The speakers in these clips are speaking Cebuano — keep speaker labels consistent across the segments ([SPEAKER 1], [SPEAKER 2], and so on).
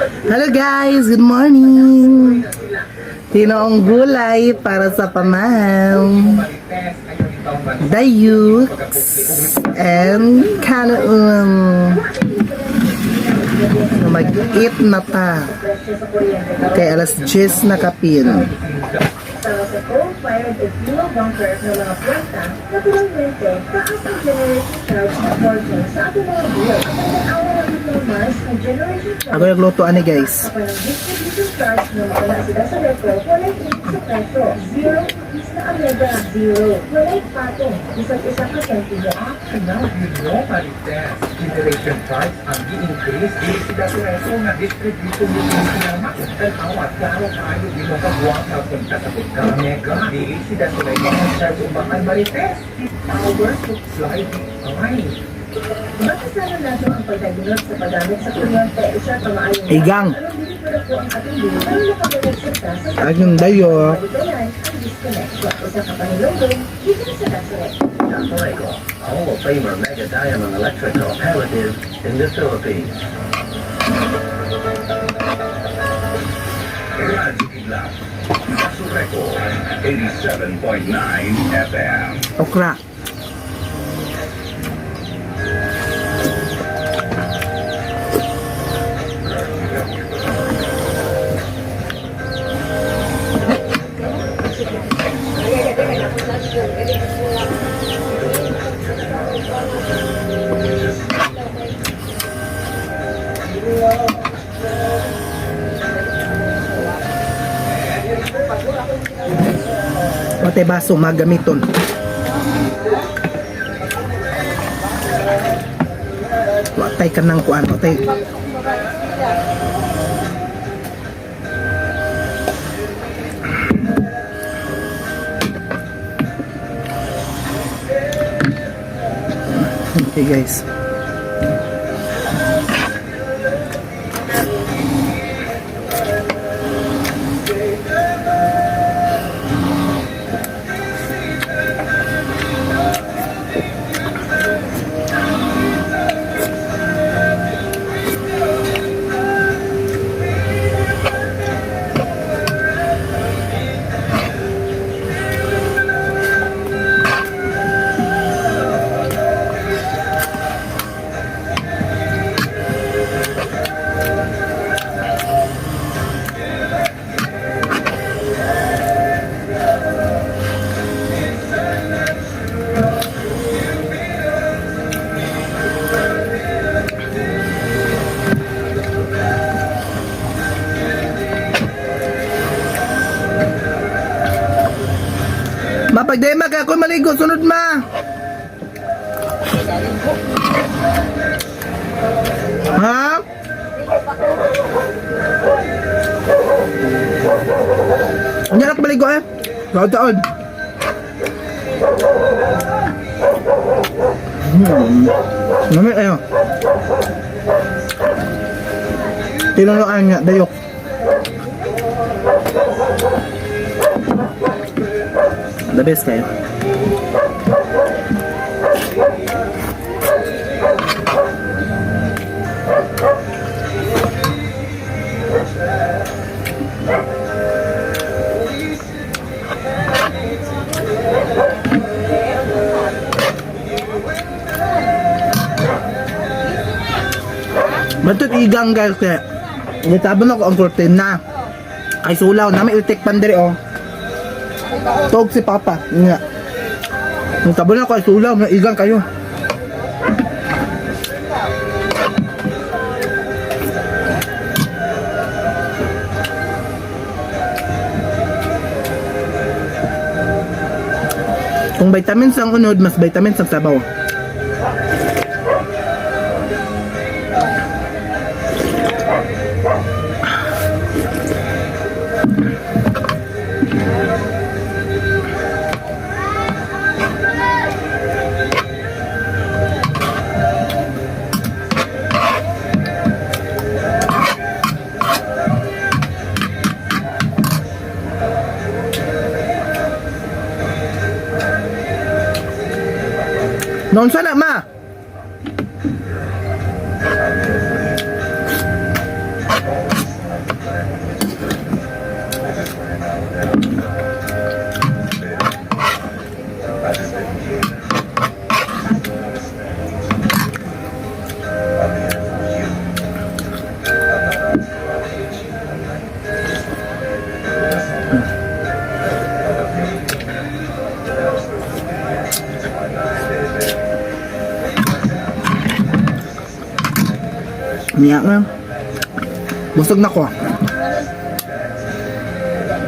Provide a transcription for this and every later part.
[SPEAKER 1] Hello guys, good morning. Tinoong gulay para sa pamam. Dayuks and kanoon. Mag-eat na ta. Kay alas 10 na kapin.
[SPEAKER 2] Para sa coal-fired o fuel bunker ng mga planta, naturalmente, taas ang generation charge na portion sa ating mga bill. Ang tanawa ng mas ang generation charge
[SPEAKER 1] Ako nagluto ani, guys.
[SPEAKER 2] Kapag ang distribution charge na mawala sila sa repo, walay increase sa presyo. 0 rupees na ang mega. Zero. Walay patong. Isa't isa ka sentimo.
[SPEAKER 3] Now you know, Marites, generation charge ang gi-increase dili sila diretso nga distribution utility na tanawa klaro kaayo ginoo kagwapa punta sa ka mega dili sila sulay mga charge umakan, Marites. Power supply decline.
[SPEAKER 2] Bakasama nato ang pagdaginot sa paggamit sa kuryente. Isa pa maayong
[SPEAKER 1] Igang.
[SPEAKER 2] Anong dili pa po ang atong bill ay nakabalik sa
[SPEAKER 1] Agong dayo.
[SPEAKER 2] Balibayan ang disconnection. Isa ka panilonggo, gikan sa Nasaret.
[SPEAKER 4] Fuego, Hall of Famer Mega Diamond Electrical Palliative in the Philippines.
[SPEAKER 5] Radyo Kidlat. Asureko, 87.9 FM.
[SPEAKER 1] Okra. Pati baso magamiton. Watay ka ng kuan, watay. Okay guys. Mapagdema ka ako maligo sunod ma. Ha? Hindi na ako maligo eh. Taon-taon. Nami ayo. Tinunuan niya, dayok. The best kayo. Batot igang guys kaya. Gitabon ako ang kurtina. Kay sulaw na may itik pandiri oh. Tog si Papa. Nga. Nung tabon ako ay sulaw, may igang kayo. Kung vitamins ang unod, mas vitamins ang sabaw. Noon sana, ma. Niya nga. Busog na ko.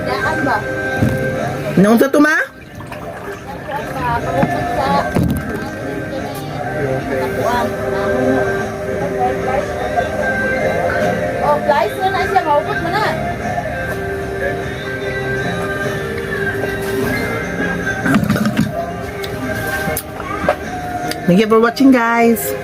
[SPEAKER 6] Daan ba?
[SPEAKER 1] Naunsa to, ma?
[SPEAKER 6] Ba, pangupot sa Nakuan. Oh, guys, na siya maupot man na.
[SPEAKER 1] Thank you for watching, guys.